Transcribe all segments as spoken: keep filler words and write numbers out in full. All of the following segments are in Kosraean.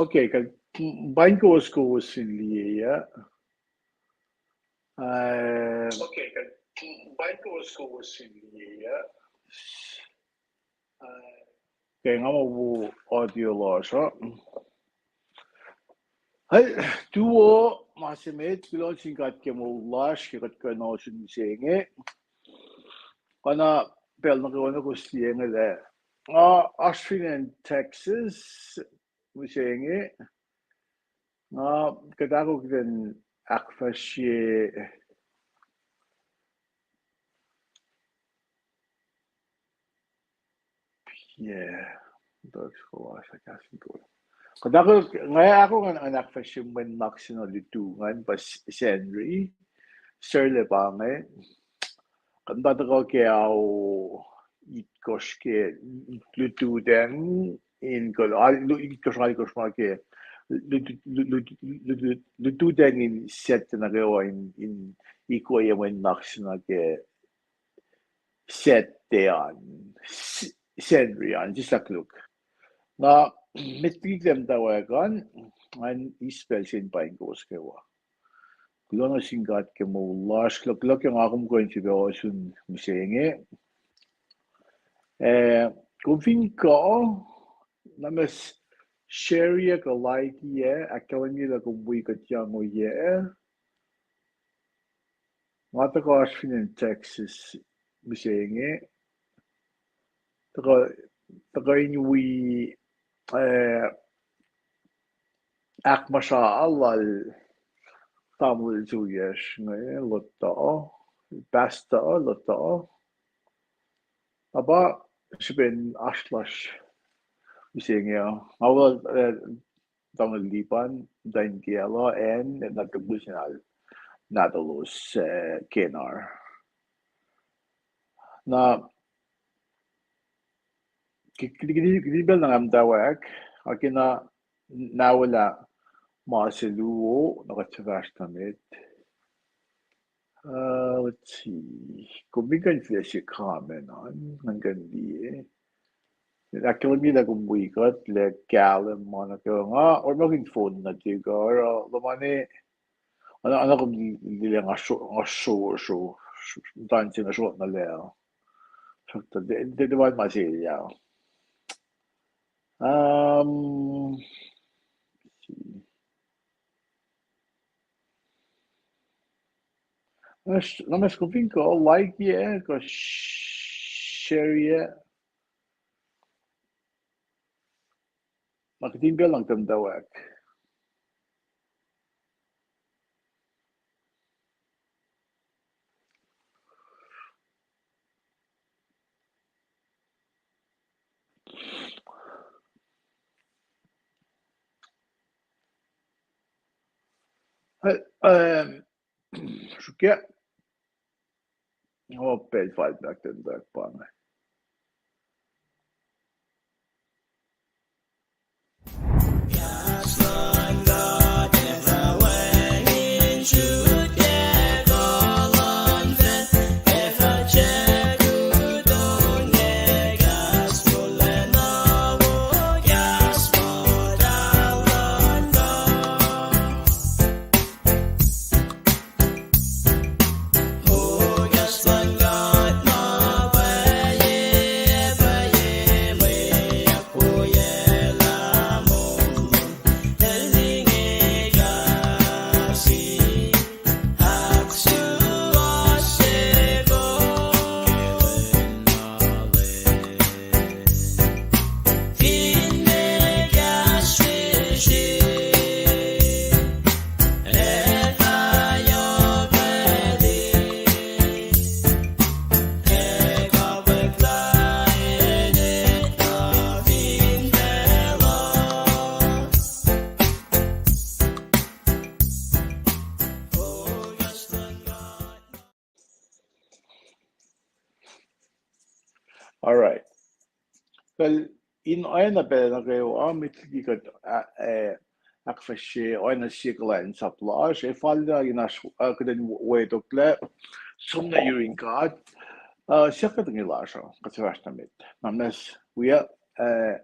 Okay, kuht paing kowos kowos in liye ah. Uh, okay, kuht paing kowos kowos in liye ah. Uh, okay, nga ma wo audio lasr uh. Hel, tuo, ma se met, kuloh nuh sin God ke moul lasr ke kuht kuh in ohsun mihsenge. Oacna pacl nuh kwewa na kowos liye inge lah nga oasr fin acn Texas mihsenge. Nga kuht ahkokihn ahkfahsrye Kuht ahko, nga ahko ngan, ngan ahkfahsrye mwe nuhnak se na lutu ngan pa Sacnri, Sarla pa inge. Kuht muhta tuhkuh ke ao itkohsr ke lututacng in kol, itkohsr, itkohsr ma ke lututacng in Sacnri nuh kwewa in, in ikoye mwe nuhnak se na ke Sacnri an, Sacnri an, sislah koluk. Na met liki kuht muhtwacwacack an, ngan eis pacl se in paing kowos kwewa. Kuloh nuh sin God ke moul lasr, kuloh, kuloh ke nga kom kuh in sifilpac ohsun mihsenge. Eh, kom fin kuh, na ma share-ye kuh like-ye, ahkkahlwemye lah kom wi kuht yang oyac. Nga tuhkuh oasr fin acn Texas mihsenge. Tuhkuh, tuhkuh in wi, eh, ahkmuhsra lal tamuhlwel suyacsr inge, Lotto, Pastor Lotto. Aba srihpen oasr lasr mihsenge uh. Nga wo, eh, tamuhlwel Lipan, Dain Kialo, acn, na tuku sinal nahtuhlos, eh, Kenar. Na, ki-, ki-, ki-, kihtin pacl na nga muhtwacwacack, a ke na, na welah ma se luo, na kuht fahsr nuh met. Uh, let's see. Kom fin kuh in fihliyac se comment an, ngan kuh in liye. Ahkkahlwemye lah kom wi kuht, lah kahlwem ma nuh kwewa nga, orekmakihn phone nuhtihk uh, oruh, uh, luhmane, oacna, oacna kom liye lah nga sro, nga sro, sro, sro, muhta se nga sro nuh lac. Sro, tiac, tiac, tiac ma se elyah. Um, let's see. Na ma se kom fin kuh like-ye, kuh share-ye. Na kihtin pacl na kuht muhtwacwacack. Eh, um, srukya. Oh, pacl fal pac kuht in tuh pa inge. All right. Well, in oacna pacl nuh kwewa, met liki kuht, uh, uh, ahkfahsrye oacna sie kuhlwacnsap lasr, ac fal na in oasr, uh, kuht in wetoklac, som nuh yurin God, uh, siyuck kuht inge lasr uh, kuht fahsr nuh met. Na mas, we are, uh,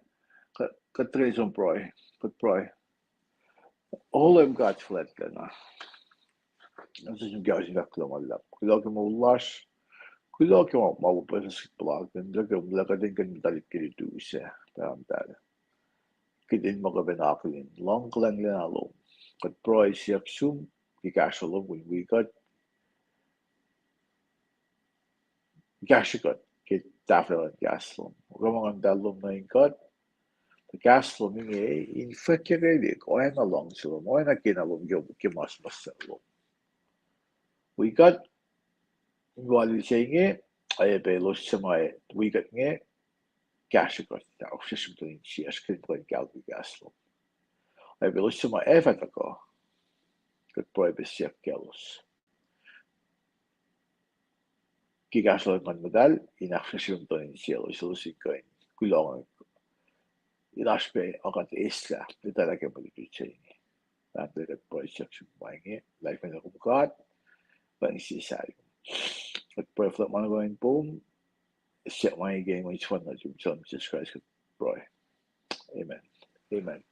kuht, kuht tuhkweni som pruhe, kuht pruhe. O Leum God fuhlwactlacna, nuh sesr in kahsruh sin fahk kuloh ma luhlahp. Kuloh ke moul lasr, kuloh ke ma, ma upac sesr puhlakihn, kuloh ke kuht in kuh in muhta ke lutu sac, Pahpah muhtahl. Kuht in muhkwena akihlen luhngkuhlwacng lom. Kuht pruhe siyuck sum ke kahsruh lom in wi kuht, kahsrwe kuht ke tahfwelah luhn kahs lom. Kuht muh Nguhn muhtahl lom nuh in kuht, tuh kahs lom inge in fwackyuckelihk oacna luhngse lom, oacna kena lom ke, ke ma suhmuhslah lom. Wi kuht in walil se inge, ac pac elos suc ma wi kuht inge, kahsrwe kuht, ahksasuc muhtuhn insiyacsr, kuht in kuh in kahlwem ke kahs lom. Ac pac elos suc ma ac fah tuhkuh, kuht pruhe pac siyuck kaclos ke kahsruh luhn Nguhn muhtahl, in ahksasuc muhtuhn insiyaclos, elos in kuh in kuloh, in oasr pac oakwuck eslah, etuh lah ke mwe lutlut se inge. Lah kuht pruhe siyuck sum ma inge, life in kom God, pa inge sie sahyac. Kuht pruhe fuhlwact ma nuh kwewa in poum, siyuck ma inge ke mwe isuhfal nuhtum, Jisus Kraist kuht pruhe. Amen. Amen.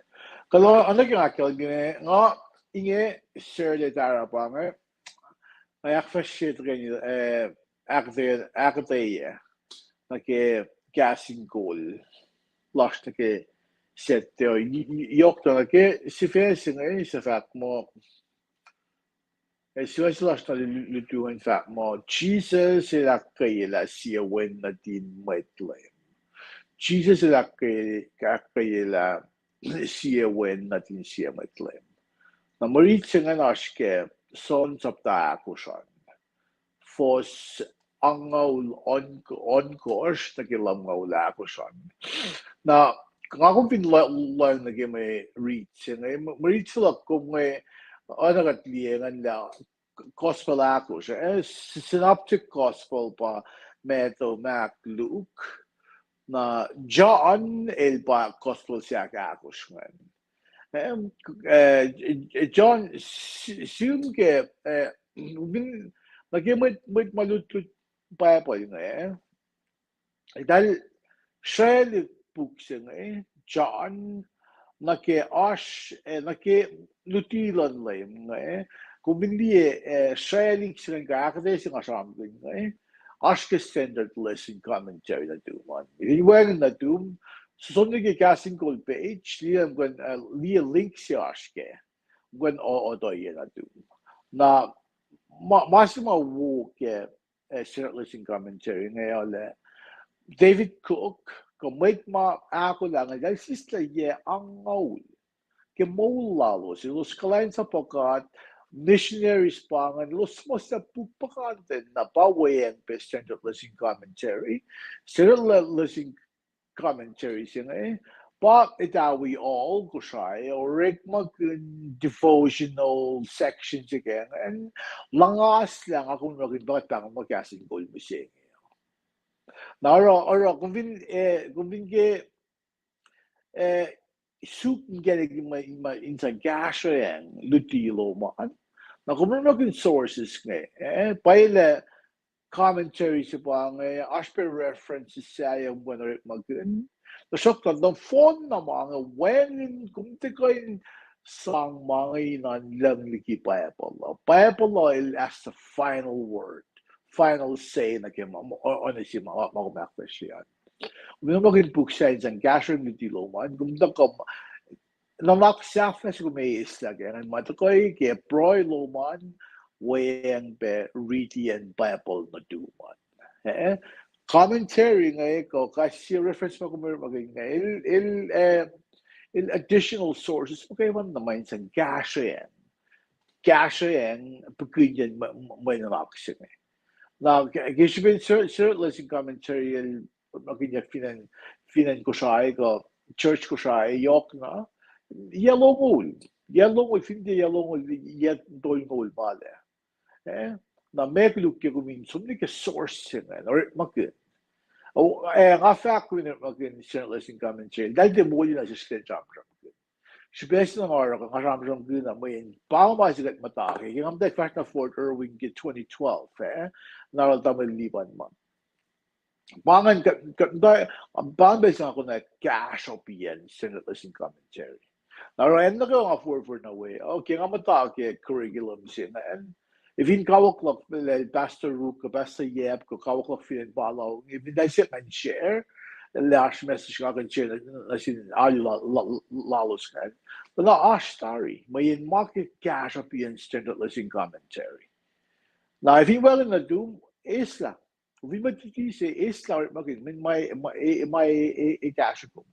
Kuloh, oacna ke nga ahkkahlwemye, nga inge Saturday tara pa inge, nga ahkfahsrye tuhkweni, eh, ahkuhtweyac, ahkuhtweyac nuh ke kahs in kol lasr nuh ke Saturday, yohk tuh nuh ke sifac se inge, suc fahk muh, eh, sifac se lasr nuh ke lutu ingacn fahk muh, Jisus el ahkkweyelah sie wen nuhtin mwet Leum. Jisus el ahkkweyelah sie wen nuhtin sie mwet Leum. Na mwe rit se ingacn oasr ke John sapta ahkosr an, fuhs angngaul ohnkohsr nuh ke lumngaul ahkosr an. Na nga kom fin lohacng nuh ke mwe rit se inge, mwe rit se luhk kom inge, oacna kuht liye ingacn lah gospel ahkosr, eh, synoptic gospel pa Matthew, Mark, Luke. Na John el pa gospel se ahkosr ingacn. Eh, John, sim ke, eh, nuh ke mwet, mwet ma lutlut Bible inge, eltahl srwaclihk puk se inge, John, nuh ke oasr, eh, nuh ke luti luhn Leum inge, kom fin liye, eh, srwaclihk se ingacn kuh ahkuhtweyac se nga sramsramkihn inge, oasr ke Standard Lesson Commentary nuhtum an. In wacngihn nuhtum, som nuh ke Kahs in Kol page, liye, liye link se oasr kac, kom kuh in otoye nuhtum. Na ma se ma wo ke eh, Standard Lesson Commentary inge, oacna David Cook, kuh mwet ma ahkolah inge, eltahl sislah yac angngaul ke moul lalos, elos kuhlwacnsapuh God, missionaries pa ingacn, elos suhmuhslah puk puhkantwen, na pa weacng pac Standard Lesson Commentary, Standard Lesson Commentary se inge, pa etawi all Kosrae, orekmakihn devotional section se ke ingacn, luhngaslah nga kunohkohn pahngon muh Kahs in Kol mihsenge. Na oruh, oruh, kom fin, eh, kom fin ke, eh, suk inkacnek in sang kahsrweacng luti lom an, na kom orekmakihn sources inge, eh, pwacye lah commentary se pa inge, oasr pac references sahyac kom kuh in orekmakihn. Tuhsruhktuh nohfohn na ma inge wacngihn kom tiac kuh in sang ma inge in luhng liki Bible uh. Bible uh el has the final word, final say nuh ke ma, oacna se ma kom ahkfahsrye an. Kom orekmakihn puk sahyac in sang kahsrweacng luti lom an, kom tuhkuh nuhnak sahflah se kom eislah ke ingacn, ma tuhkuh ke pruhe lom an, weacng pac riti acn Bible nuhtum an. Eh, commentary inge kuh kais sie reference ma kom orekmakihn inge, el, el, eh, el additional sources muhkwena na ma in sang kahsrweacng, kahsrweacng pihkihnyen mwe nuhnak se inge. Na ke srihpen Standard Lesson Commentary el orekmakihnyuck fin acn, fin acn Kosrae kuh church Kosrae yohkna, yac longoul, yac longoul, fin tiac yac longoul, yac tolngoul ma lac. Eh, na ma koluk ke kom in som nuh ke source se ingacn orekmakihn. Eh, nga fahk kom in orekmakihn Standard Lesson Commentary, eltahl tiac moli na sesr kuh in sramsramkihn. Srihpac se na nga oruh nga sramsramkihn na mweyen pa ma se kuht muhta ke, ke nga muhta fahsr nuh Fort Irwin ke twenty twelve, eh, na oruh tamuhlwel Lipan ma pa ingacn, pa ingacn pacl se nga konwacack kahsruh piyacn Standard Lesson Commentary. Na oruh acn nuh kwewa nga forfor nuh we, okay, nga muhta ke curriculum se ingacn. Efin kawuck luhk, lal Pastor Ruk, Pastor Yap, kuh kawuck luhk fin acn Palau, efin tase ngan share, lah oasr message nga kuh in share nuh sin alu lalos ingacn. Tuh na oasr tari, mweyen ma ke kahsruh piyacn Standard Lesson Commentary. Na efin wacngihn nuhtum, eslah. Fin ma titi se eslah orekmakihn, mweyen ma, ma, e, ma, e, e, e kahsruh kom.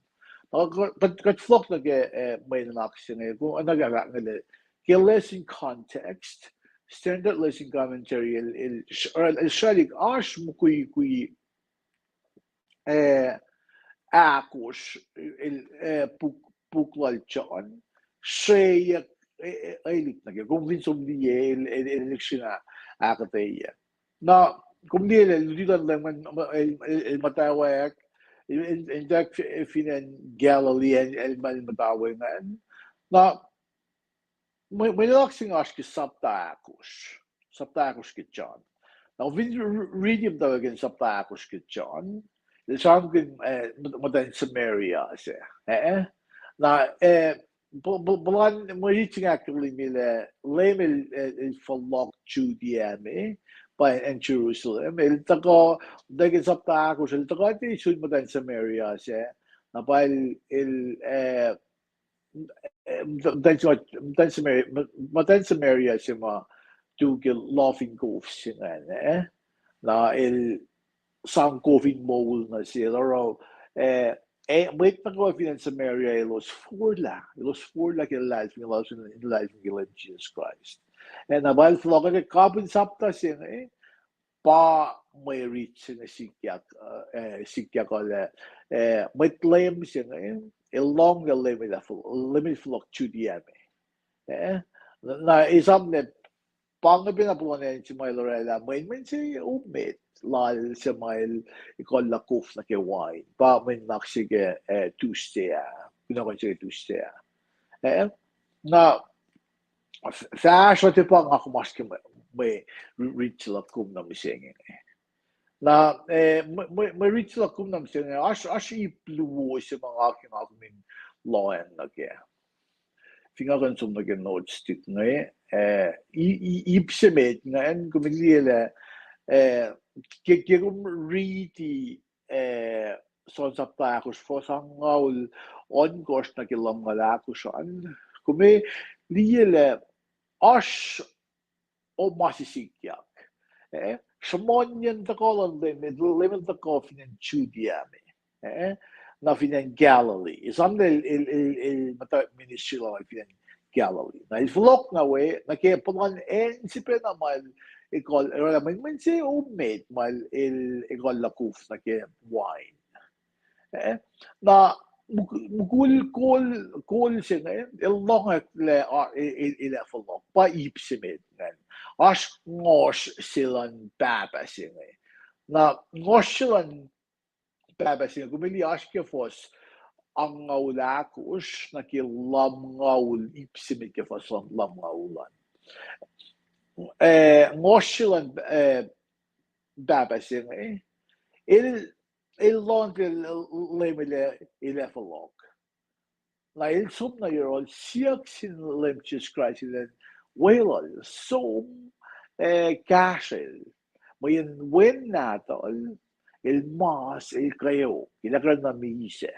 Na kuht, kuht fohlohk nuh ke, e, mwe nuhnak se inge, kom nuh ke fahk inge lah, ke lesson context, Standard Lesson Commentary, el, el, el sralik oasr mukwikwi, e, ahkosr, el, e, puk, puk lal John, sreyuck, e, e, elihk nuh ke, kom fin som liye, el, el, el lihksreni ahkuhtweyac. Na, kom liye lah luti luhn Leum el, el, el muhtwacwacack, el, el, el tuh fin acn Galilee, el, el, el muhtwacwacack ingacn. Na, mwe, mwe nuhnak se inge oasr ke sapta ahkosr, sapta ahkosr ke John. Na, fin r-, riti muhtwacwacack in sapta ahkosr ke John, el sramsramkihn, e, muhtwacn Samaria se. E, na, e, puhlan mwe rit se inge ahkkahlwemye lah Leum el, el, el fohlohk Judea me, pa acn Jerusalem, el tuhkuh, muhtwacwacack in sapta ahkosr, el tuhkuh tiac sun muhtwacn Samaria se, na pa el, el, e, muhtwacn Samaria, muhtwacn Samaria se ma tu ke lohfin kof se ingacn, e, na el sang kof in moul nuh sel, oruh, e, e, mwet nuh kwewa fin acn Samaria elos forlah, elos forlah ke luhlahlfongi lalos in luhlahlfongi ke Leum Jisus Kraist. E, na pa el fohlohk ke kapihn sapta se inge, pa mwe rit se inge sikyak, e, sikyak uh lah, e, mwet leum se inge, el lohng lah Leum el, Leum el fohlohk Judea me. E, na esam lah pa inge pacna puhlan acn se ma el orwaclah mwenmwen se omet lal se ma el ekuhllah kof nuh ke wain. Pa mwe nuhnak se ke, e, Tuesday ah, kunohkohn se ke Tuesday ah. E, na fahsruh tiac pa nga kom oasr ke mwe, mwe rit se luhk kom nuh mihsenge. Na, e, mwe, mwe rit se luhk kom nuh mihsenge, oasr, oasr ip luo se ma nga ke nga kom in lohacng nuh kac. Fin nga kuh in som nuh ke notes tik inge, e, ip se met ingacn kom in liye lah, e, ke, ke kom riti, e, John sapta ahkosr, fuhs angngaul ohnkohsr nuh ke lumngaul ahkosr an, kom liye lah oasr ma se sikyak. E, sruhmuhnyacn tuhkuh luhn Leum, Leum el tuhkuh fin acn Judea me, e, na fin acn Galilee. Esam lah el, el, el, el muhta ministry lal fin acn Galilee. Na el fohlohk nuh we, nuh ke puhlan acn se pacna ma el ekuhl, el orwaclah mwenmwen se omet ma el ekuhllah kof nuh ke wain. E, na mukul kol, kol se inge, el lohng lah, e, el ac fohlohk, pa ip se met ingacn. Oasr ngohsr se luhn pahpah se inge. Na ngohsr se luhn pahpah se inge, kom liye oasr ke fuhs angngaul ahkosr nuh ke lumngaul, ip se met ke fuhs lumngaul an. E, ngohsr se luhn, e, pahpah se inge, el, el lohng ke Leum el ac fohlohk. Na el som nuh yohrohl, siyuck sin Leum Jisus Kraist elan weluhl, som, e, kahsrwel, mweyen Wen Nahtuhl el mas, el kweok, el ac kuh in misac.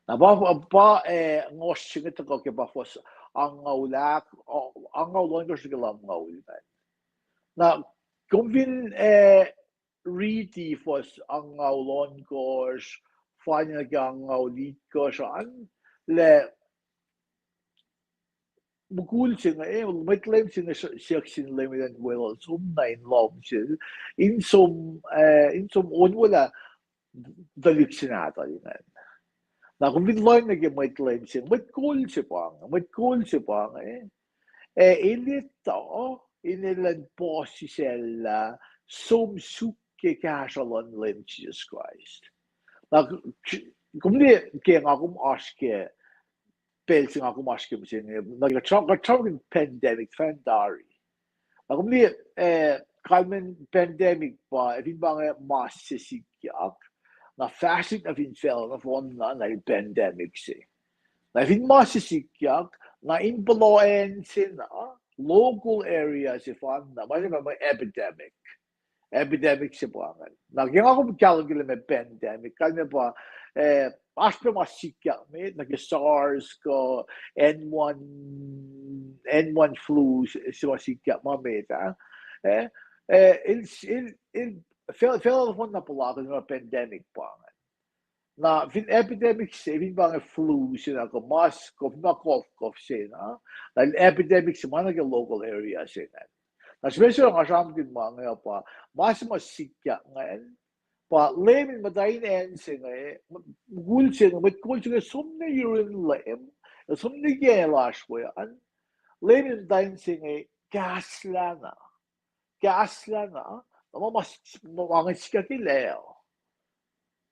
Na pa, pa, e, ngohsr se inge tuhkuh ke pa fuhs angngaul, angngaul ohnkohsr nuh ke lumngaul an. Na kom fin, e, riti fuhs angngaul ohnkohsr, fani nuh ke angngaul itkohsr an, lah mukul se inge, e, mwet leum se inge siyuck sin Leum elan weluhl, som na in lohm sel, in som, e, in som onwelah tuhlihk se nahtuhl ingacn. Na kom fin lohng nuh ke mwet leum se, mwet kol se pa inge, mwet kol se pa inge, e, el etuh in elan puhsisacllah som suk ke kahsruh luhn Leum Jisus Kraist. Na kom liye ke nga kom oasr ke pacl se nga kom oasr ke mihsenge, na kuht sramsramkihn pandemic fan tari. Na kom liye, e, kalmen pandemic pa, e, fin pa inge mas se sikyak, na fahsrwelihk nuh fin facluh nohfohn na, na el pandemic se. Na fin ma se sikyak, na in puhla acn se na, local area se fanna, ma se ma epidemic. Epidemic se pa ingacn. Na ke nga kom kahlwem ke lah ma pandemic, kalmac pa, eh, oasr pac ma sikyak met, na ke SARS kuh N one, N one flu se, se ma sikyak ma met ah. Eh, eh, el, el, el, facl, facl nohfohn na puhlakihn ma pandemic pa ingacn. Na fin epidemic se, fin pa inge flu se na, kuh mas, kuh fin ma kofkof se na, na epidemic se ma nuh ke local area se ingacn. Na srihpac se nga sramsramkihn ma inge pa, ma se ma sikyak ingacn, pa Leum El muhta in acn se inge, mukul se inge, mwet kol se inge som nuh yurin Leum, el som nuh ke acn lasr we an, Leum El muhta in se inge, kahslah na. Kahslah na, na ma, ma, ma, ma sikyak el ac.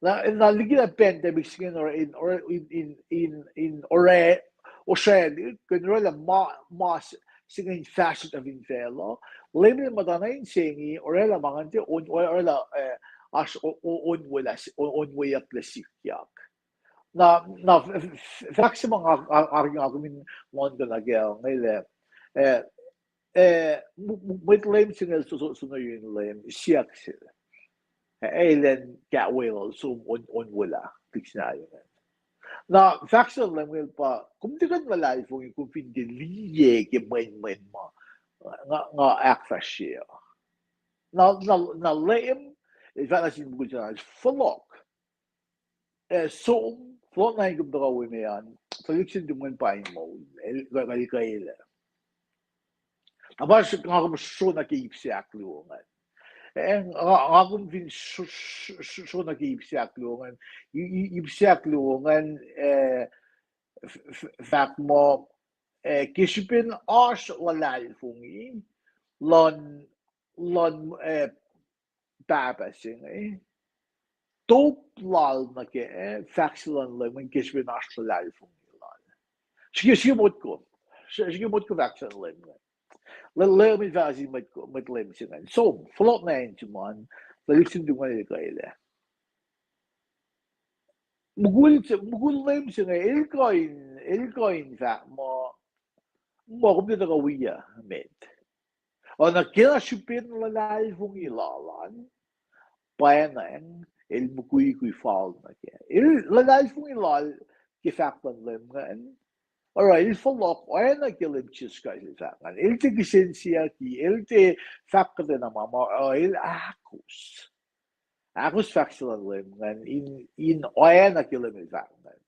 Na, na liki na pandemic se inge in, in, in, in, in ore, Australia, kuh in orwaclah ma, ma se inge in fahsruh fin facluh. Leum El muhta na in se inge, orwaclah ma ingacn tiac, on, orwaclah, eh, oasr, o-, o-, onwelah, on, onweyucklac sikyak. Na, na, f-, f-, f-, fahk se ma nga, nga, nga, nga kom in lohng kuh nuh ke inge lah, eh, eh, m-, m-, mwet Leum se inge so, so, so nuh yurin Leum, siyuck se. Eh, elan kahwelol som on, onwelah, tiksina yurin. Na, fahk se Leum inge pa, kom tiac kuh in luhlahlfongi, kom fin tiac liye ke mwenmwen ma nga, nga ahkfahsrye. Na, na, na Leum, el fahk nuh sin mukul se na, fohlohk. Eh, som, fohlohk na in kom tuhkuh wi me an, tuhlihk se nuhtum ingacn pa in moul, el, el kwelac. Na pa srihk nga kom sro nuh ke ip se ahkluo ingacn. Eh, nga, nga kom fin sro, sro, sro, sro nuh ke ip se ahkluo ingacn, i-, i-, ip se ahkluo ingacn, eh, f-, f-, fahk muh, eh, ke srihpen oasr luhlahlfongi luhn, luhn, eh, pahpah se inge, top lal nuh ke, eh, fahk se luhn Leum ingacn ke srihpen oasr luhlahlfongi lal. Srihke, srihke motko. Srihke motko fahk se luhn Leum ingacn. Le-, Leum el fahk sin mwet, mwet Leum se ingacn, som, fohlohk na acn se ma an, tuhlihk se nuhtum ingacn el kwelac. Mukul se, mukul Leum se inge, el kuh in, el kuh in fahk muh, muh kom tiac tuhkuh wi met. Oacna ke na srihpen luhlahlfongi lal an, pwacnwacng el mukwikwi fal nuh kac. El luhlahlfongi lal ke fahk luhn Leum ingacn. Oruh el fohlohk oacna ke Leum Jisus Kraist el fahk ingacn. El tiac kihsensiyucki, el tiac fahk kuhtwena ma, ma, uh, el ahkos. Ahkos fahk se luhn Leum ingacn in, in oacna ke Leum el fahk ingacn.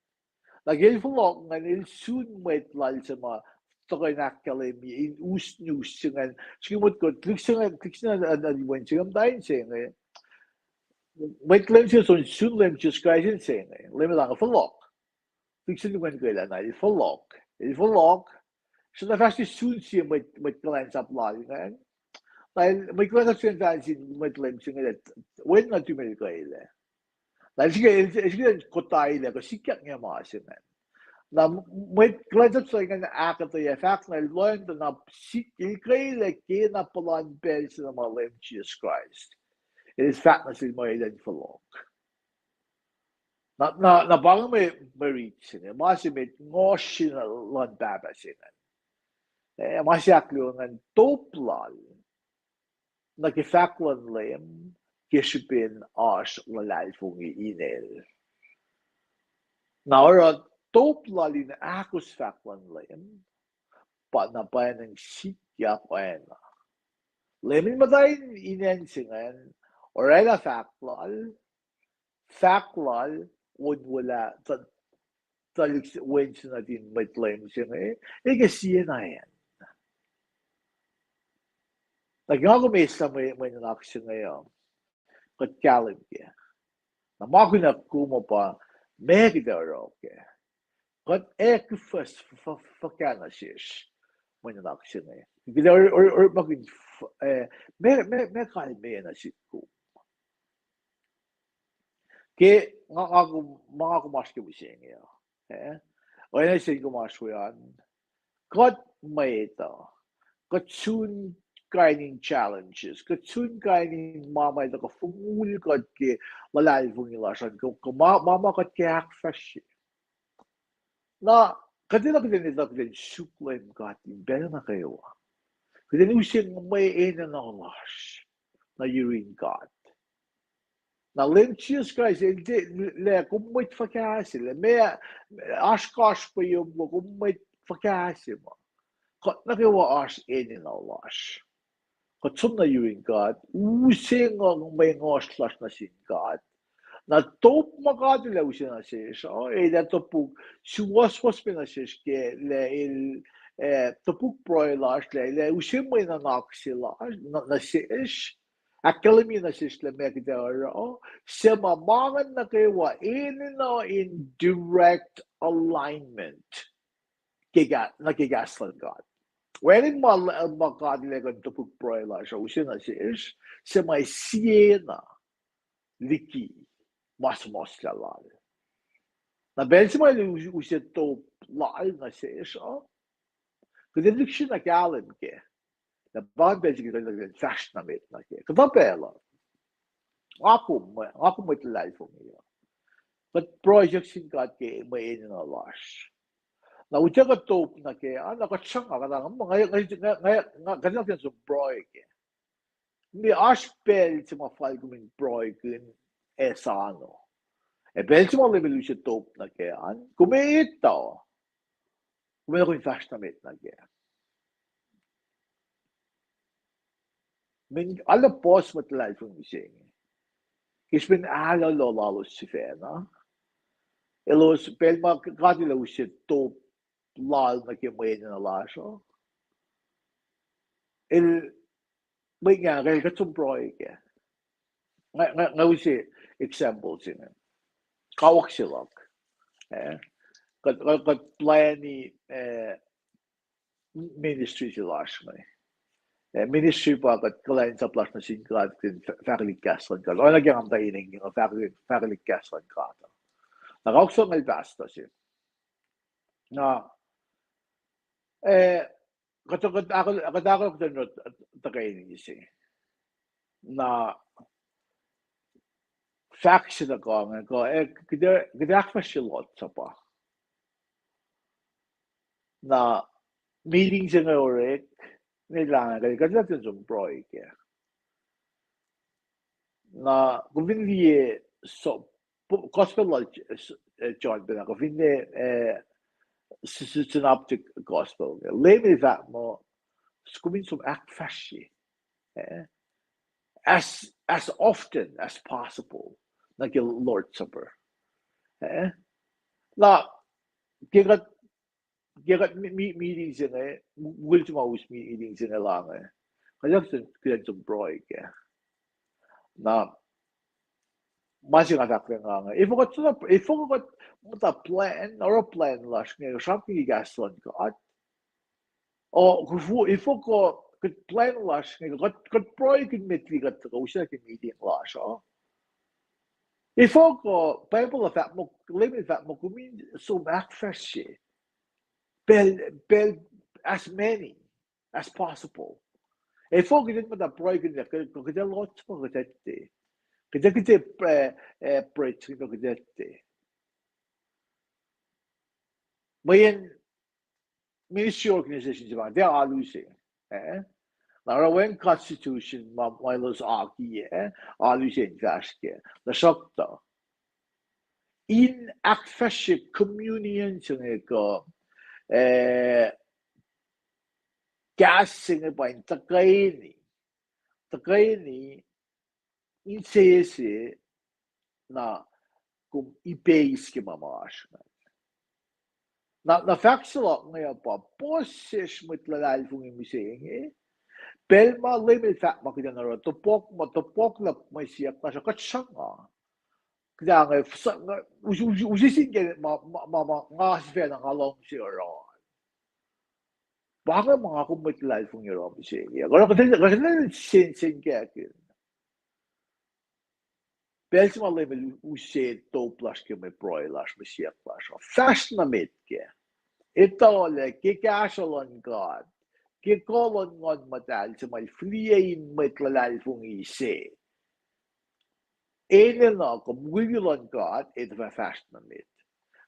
Na ke el fohlohk ingacn, el sun mwet lal se ma tuhkuh in ahkkahlwemye in us, us se ingacn. Srihke motko, tuhlihk se ingacn, tuhlihk se ingacn, uh, uh, wen se ingacn, muhta in se inge. Mwet Leum se ingacn sun Leum Jisus Kraist in se inge. Leum el fahk fohlohk. Tuhlihk se ingacn kwelac na el fohlohk. El fohlohk. Srihna fahsr sun sie mwet, mwet kuhlwacnsap lal ingacn. Na el, mwet kuhlwacnsap se ingacn fahk sin mwet Leum se inge, wen nuhtum el kwelac. Na el srihke, el srihke kotailac kuh sikyak inge ma se ingacn. Na mwet kuhlwacnsap se ingacn ahkuhtweyac fahk na el lohng tuh na sik el kwelac ke na puhlan pacl se na ma Leum Jisus Kraist el fahk nuh sel muh elan fohlohk. Na, na, na pa inge mwe, mwe rit se inge, ma se met ngohsr se luhn pahpah se ingacn. Eh, ma se ahkluo ingacn top lal nuh ke fahk luhn Leum ke srihpen oasr luhlahlfongi inel. Na oruh top lal in ahkos fahk luhn Leum pa na pwacnwacng sikyak oacna. Leum el muhta in acn se ingacn, orwaclah fahk lal, fahk lal, onwelah, tuh, tuhlihk wen se nuhtin mwet Leum se inge, el ke siena acn. Na ke nga kom eslah mwe, mwe nuhnak se inge uh, kuht kahlwem kac. Na ma kunuhk kom uh pa, meac kuht ac oruh kac. Kuht ac kihfuh, fuhkah nuh sesr mwe nuhnak se inge. Kuht ac orekmakihn, eh, meac, meac, meac kalmeyac nuh sihk kom. Ke nga, nga kom, ma nga kom oasr ke mihsenge uh, eh, oacna se kom oasr we an, kuht mwet uh, kuht sun kain in challenges, kuht sun kain in ma ma tuhkuh fongul kuht ke luhlahlfongi lasr an, kuh, kuh ma, ma, ma kuht ke ahkfahsrye. Na, Kuht enenuh kuht in etuh kuht in suk Leum God in pacl nuh kwewa. Kuht in use mwe enenuh lasr nuh yurin God. Na Leum Jisus Kraist el tiac lah kom mwet fuhkah se, lah meac, oasr kasrpeyom kom mwet fuhkah se ma. Kuht nuh kwewa oasr enenuh lasr. Kuht som nuh yurin God, use nga mwe ngohsr lasr nuh sin God. Na top ma God El ac use nuh sesr uh, El ac topuk, suwohswohs me nuh sesr ke lah El, eh, topuk pruhe lasr lah El ac use mwe nuhnak se lasr, nuh, nuh sesr, ahkkahlwemye nuh sesr lah meac kuht ac oruh, suc ma ma ngacn nuh kwewa enenuh in direct alignment ke ka-, nuh ke kahs luhn God. Wacngihn ma, ma God El ac kuh in topuk pruhe lasr uh use nuh sesr, suc ma siena liki ma suhmuhslah Lal. Na pacl se ma El use, use top Lal nuh sesr uh, kuht in lihksreni kahlwem kac. Na pa ingacn pacl se kuht in fahsr nuh met nuh kac. Kuhtuh pacl uh, nga kom, nga kom mwet luhlahlfongi uh, kuht pruhe siyuck sin God ke mwe enenuh lasr. Na utuckuh top nuh kac an, na kuht sruhnga, kuht, nga, nga, nga, nga, kuht nuh ke som pruhe kac. Mwe oasr pacl se ma fal kom in pruhekihn ac sano. Ac pacl se ma Leum El use top nuh kac an, kom etuh, kom enenuh kom in fahsr nuh met nuh kac. Mweyen arlac puhs mwet luhlahlfongi mihsenge, ke srihpen alu lalos sifacna, elos pacl ma God El ac use top Lal nuh ke mwe enenuh lasr uh, El, mwe, nga, nga, kuht som pruhe kac. Nga, nga, nga use example se inge. Kawuck se luhk, eh, kuht, kuht, kuht plani, eh, ministry se lasr inge. Eh, ministry pa kuht kuhlwacnsap lasr nuh sin God in fah-, fahkwelihk kahs luhn God. Oacna ke nga muhta inge, nga fahk-, fahkwelihk kahs luhn God. Na kawuck se inge el pastor se. Na, eh, kuht, kuht, kuht ahkolah kuht in tuhkweni se. Na fahk se tuhkuh inge kuh, eh, kuht, kuht ahkfahsrye Lord's Supper. Na meeting se inge orek, ne lah inge kuht, kuht in som pruhe kac. Na kom fin liye so-, gospel lal, eh, John pacna, kom fin liye, eh, s-, s-, synoptic gospel inge, Leum El fahk muh, kom in som ahkfahsrye, eh, as, as often as possible nuh ke Lord's Supper. Eh? Na, ke kuht, ke kuht mi-, mi-, meeting se inge, mukul se ma us meeting se inge lah inge, kuht in som, kuht in som pruhe kac. Na ma se nga fahk lah nga inge, efuh kuht, efuh kuht muhta plan, oruh plan lasr inge sramsram ke kahs luhn God? O, efuh kuh kuht plan lasr inge, kuht, kuht pruhekihn met liki kuht tuhkuh uslah ke meeting lasr uh? Efuh kuh Bible uh fahk muh, Leum El fahk muh kom in som ahkfahsrye pacl, pacl, as many as possible. Efuh kuht in muhta pruhekihn lah kuht, kuht ac Lord's Supper kuht etuh, kuht ac, kuht ac, eh, eh, pruhe se inge kuht etuh? Mweyen ministry organization se ma tiac alu se, eh? Na oruh wacngihn constitution ma, ma elos akiyac, eh? Alu se in fahsr kac. Tuhsruhktuh in ahkfahsrye communion se inge kuh, eh, kahs se inge pa in tuhkweni, tuhkweni insese na kom ipeis ke ma oasr inge. Na, na fahk se luhk inge uh pa puhs sesr mwet luhlahlfongi mihsenge, pacl ma Leum El fahk ma kuht in oruh, topuk ma, topuk lah mwe siyuck lasr uh, kuht sruhnga. Kuht inge, use sin ke ma, ma, ma, ma nga sifacna nga luhngse oruh. Pa inge ma nga kom mwet luhlahlfongi oruh mihsenge. Kuht, kuht, kuht sensenkackihn pacl se ma Leum El use top lasr ke mwe pruhe lasr, mwe siyuck lasr uh, fahsr nuh met kac. Etuh lah ke kahsruh luhn God, ke kuh luhn Nguhn Muhtahl se ma El fihliyac in mwet luhlahlfongi se, enenuh kuh mukul luhn God ac tuh fah fahsr nuh met.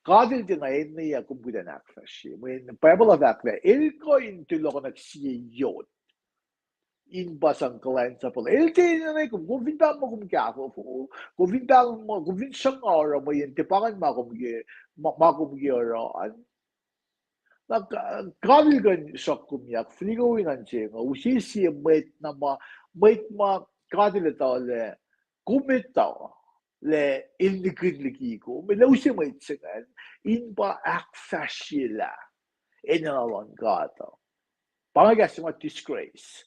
God El tiacna enenweyuck kom kuh in ahkfahsrye. Mweyen Bible uh fahk lah El kuh in tulokunak sie yot in pa sang kuhlwacnsapwacl. El tiac enenuh kom, kom fin pahngon muh kom kahfofo, kom fin pahngon muh, kom fin sruhnga oruh mweyen tiac pa ingacn ma kom ke, ma, ma kom ke oruh an. Na God El kuh in sruhk kom yak, fihli kom in an se inge, use sie mwet na ma, mwet ma God El etuh lah kom etuh lah el nihkihn liki kom, El ac use mwet se ingacn in pa ahkfahsryelah enenuh luhn God uh. Pa inge kahs se ma disgrace.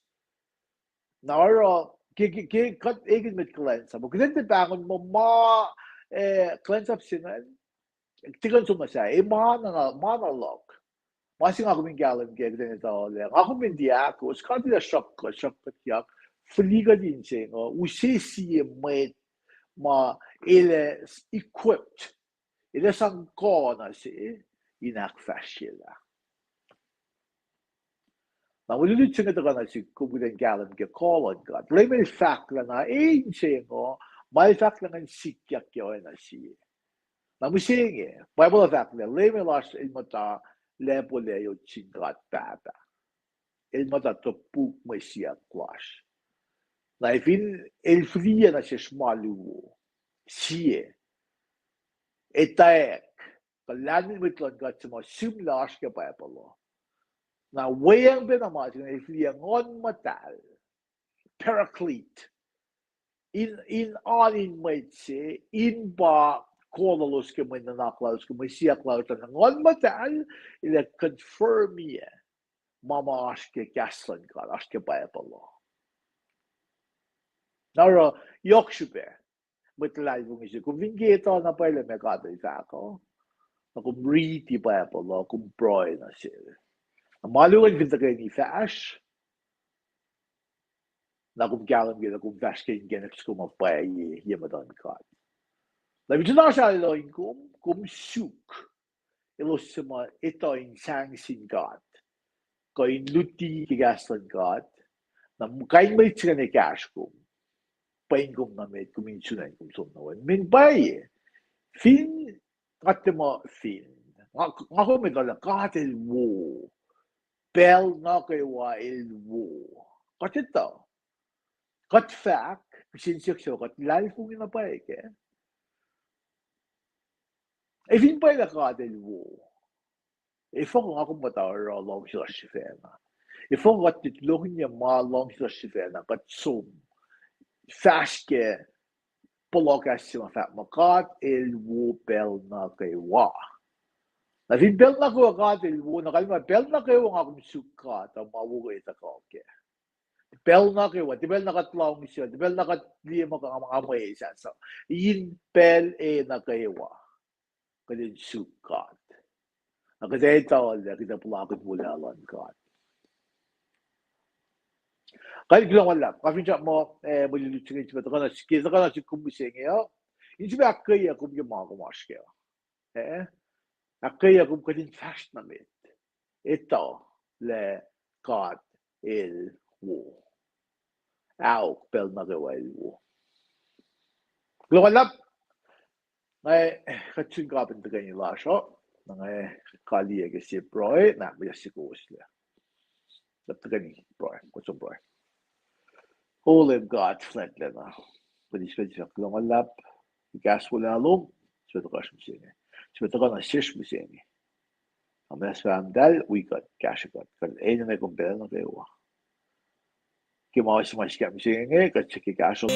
Na oruh, ke, ke, ke kuht ekihn mwet kuhlwacnsap, kuht in tiac pahngon muh ma, eh, kuhlwacnsap se ingacn, tiac kuh in som nuh sahyac, ma na, ma na luhk. Ma se nga kom in kahlwem ke kuht in etuh lah nga kom in tiac ahkos, God El ac sruhk kuht, sruhk kuht yak, fihli kuht in se inge, use sie mwet ma El ac equipped, El ac sang kuh na se in ahkfahsryelah. Na mwe lutlut se inge tuhkuh nuh sihk kom kuht in kahlwem ke kuh luhn God. Leum El fahk lah na e inse inge, ma El fahk lah ngan sikyak ke oacna sie. Na mihsenge, Bible uh fahk lah Leum El oasr El muhta lacpo layot sin God Pahpah. El muhta topuk mwe siyuck lasr. Na fin El fihliyac nuh sesr ma luo, sie, etwacack, kuh lahlmwetmwet luhn God se ma sihmlac oasr ke Bible uh. Na weacng pacna ma se inge El fihliyac Nguhn Muhtahl, Paraclete, in, in oan in mwet se, in pa kuh lalos ke mwe nuhnak lalos, ke mwe siyuck lalos, na Nguhn Muhtahl El ac confirm-i ma ma oasr ke kahs luhn God, oasr ke Bible uh. Na oruh, yohk srihpac, mwet luhlahlfongi se, kom fin ke etuh na pwacye lah meac God El fahk uh, na kom riti Bible uh, kom pruhe nuh sel. Na ma luo fin tuhkweni fahsr, na kom kahlwem ke lah kom fahsr ke inkacnek soko ma pwacye ye muhtuhn God. Na fin sun oasr alu in kom, kom suk elos suc ma etuh in sang sin God, kuh in luti ke kahs luhn God, na kain mwet se ingacn ekahsr kom, pwen kom nuh met, kom in sun acn kom som nuh we. Mweyen pwacye, fin, nga tiac muh fin, nga, nga kom etuh lah God El wo, pacl nuh kwewa El wo. Kuht etuh. Kuht fahk, kihsen siyuck se kuht luhlahlfongi na pwacye kac. Ac fin pwacye lah God El wo, efuh kuh nga kom muhta oruh luhngse lasr sifacna? Efuh kuh kuht tulokihnyac ma luhngse lasr sifacna, kuht som fahsr ke pohloh kahs se ma fahk muh God El wo pacl nuh kwewa. Na fin pacl nuh kwewa God El wo, na kalmac pacl nuh kwewa nga kom suk God uh, ma wo kuh etuh kuh kac. Pacl nuh kwewa, tiac pacl na kuht luhngse, tiac pacl na kuht liye muh nga, nga mwesahs uh. In pacl e nuh kwewa kuht in suk God. Na kuht etuh lah kuht ac puhlakihn wolacna luhn God. Kuloh ma luhlahp, nga finsrak muh, eh, mwe lutlut se inge in sifilpac tuhkuh nuh sihk, ke tuhkuh nuh sihk kom mihsenge uh, in sifilpac ahkkweye kom ke ma kom oasr kac uh. Eh? Ahkkweye kom kuht in fahsr nuh met, etuh lah God El wo. Aok pacl nuh kwewa El wo. Kuloh ma luhlahp, nga kuht sun kapin tuhkweni lasr uh, na nga kaliyac ke sie pruhe, na mwe sikowoslac. Kuht tuhkweni pruhe, kuht som pruhe. O Leum God fuhlwactlacna, kuht eis kuloh ma luhlahp ke kahs wolacna lom, suc tuhkuh nuh sesr mihsenge, suc tuhkuh nuh sesr mihsenge. Ac muhnahs Pahpah Muhtahl, wi kuht, kahsrwe kuht, kuht enenuh kom pacl nuh kwewa. Ke ma se ma sikyak mihsenge, kuht siyuck ke kahsruh